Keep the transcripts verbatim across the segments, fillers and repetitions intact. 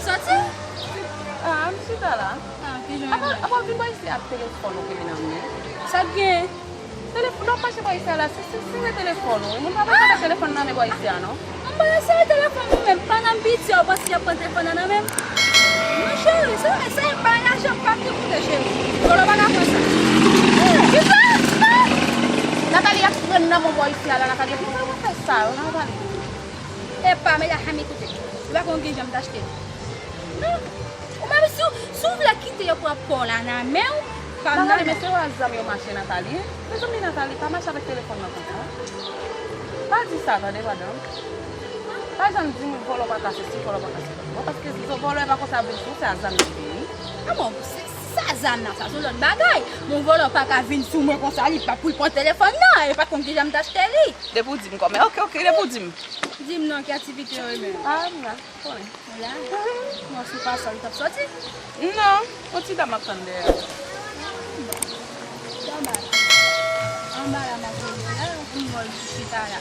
Soti? Ah, m chita la. Ah, ki jan. Apa, apa w vin bò isi ak telefòn ou kenbe nan men? Sa k gen? Telefòn, lè w mache bò isi a la, se, se, se telefòn ou wi. Moun pa bezwen gen telefòn nan men bò isi a, non. Mwen pa nan sere telefòn mwen menm, pandan m piti, ou panse y ap pran telefòn nan nan men m? Non, cheri, se, se pa lajan m p ap te koute, cheri. Vòlò pa ka fè sa. Kisa? Nathalie ap pran nan men w bò isi a la, Nathalie. Poukisa w fè sa, Nathalie? Epa, men la, Hami, koute. Ou pa konn ki jan m t achte l. Non. Ou menm, si, si w vle kite yo pran pa w la nan men w, pa m nan men w. Nathalie, men se w a zam yo mache, Nathalie. Mezanmi, Nathalie, pa mache avèk telefòn nan konsa. Pa di sa, tande, madanm. Pa janm di moun vòlò pa ka sesi, vòlò pa ka sesi. Bon, paske si vòlò pa konsa vin sou, se a zam li vini. Ah bon, se, se sa zam nan, sa, se yon lòt bagay. Moun vòlò pa ka vin sou mwen konsa, li pa pou l pran telefòn nan, e pa konn ki jan m t achte li. Depi w di m kòman. Ok, ok, depi w di m. Di m non, ki aktivite yo ye menm? Ah, m la, konnen. Ou la? Bon, si w pa sòl, w t ap sòti? Non, yon ti dam ap tann dèyè. Dam a, anba la m ap rele la, pou m wè l chita la.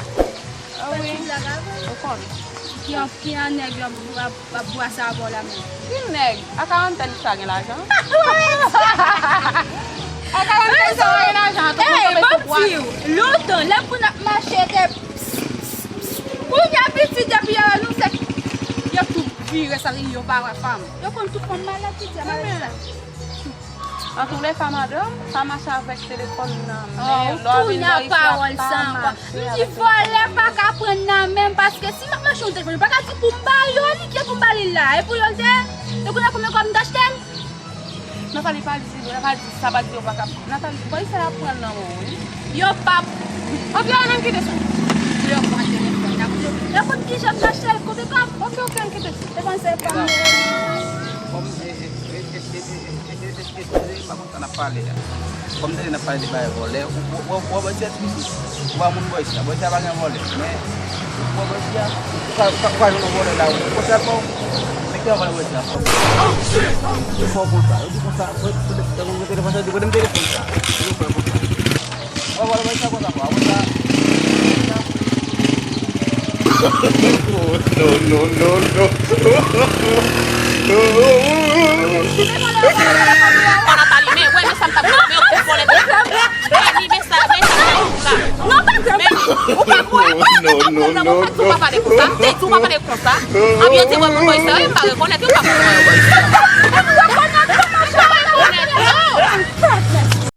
Ah wi. Fè ti blag avè l. Ou konnen. Ki an, ki an nèg yo ap, ap, ap bwase avè w la menm? Ki nèg? A karantèn sa gen lajan? A karantèn sa gen lajan, tout moun tonbe sou bwase. Ey, m ap di w, lontan, lè moun ap mache te Kounye a pitit depi yo wè nou se yo tou vire sa yo pa wè fanm. Yo konn tout fanm malad pitit a malad sa. Antoulèka, madanm, pa mache avèk telefòn nan men. Lè w vin bò isi a, pa mache avèk telefòn. M di vòlè pa ka pran nan men m, paske si m ap mache yon telefòn, yo pa ka di pou m ba yo li, kiyès pou m ba li la? E pou yo l te ye? E kounye a konbyen kòb m t achte l? Nathalie, pa di, pa di sa, pa di yo pa ka. Nathalie, bòy sa y ap pran nan men w, wi. Yo p ap. Ok, ann kite sou. Pou yo pran telefòn nan, pou yo, yo konn ki jan m t achte l, kote pa m. Ok, ok, ann kite sou. Telefòn se pa m. Kòm, e, e, eskize, m pa konn sa n ap pale a. Kòm tande n ap pale de bagay vòlè, ou, ou, ou, ou wè bòy sa pitit. Ou pa moun bòy sa. Bòy sa pa gen vòlè. Men, ou wè bòy sa, ou ka, ou ka, ou ka jwenn yon vòlè la, ou konsa l fè w. Men ki vòlè bòy sa fè w. Yo fè w konsa. Yo di konsa, bòy, bòy, bòy, telefòn sa, di, bòy, m telefòn sa. Yo fè w konsa. Ou wè bòy sa konsa fè w. Apre sa, No, no, no, no. Nathalie, men, wè, men sa m t ap di, men, ou vòlè, men, men, men sa, men sa, men sa. Non, pa kwè. Ou pa kwè? Non, non, non, non. Ou pa pale konsa. Ou pa pale konsa. Ap yo di mwen moun bòy sa, wi, m pa rekonèt, yo pa konn mwen, bòy sa.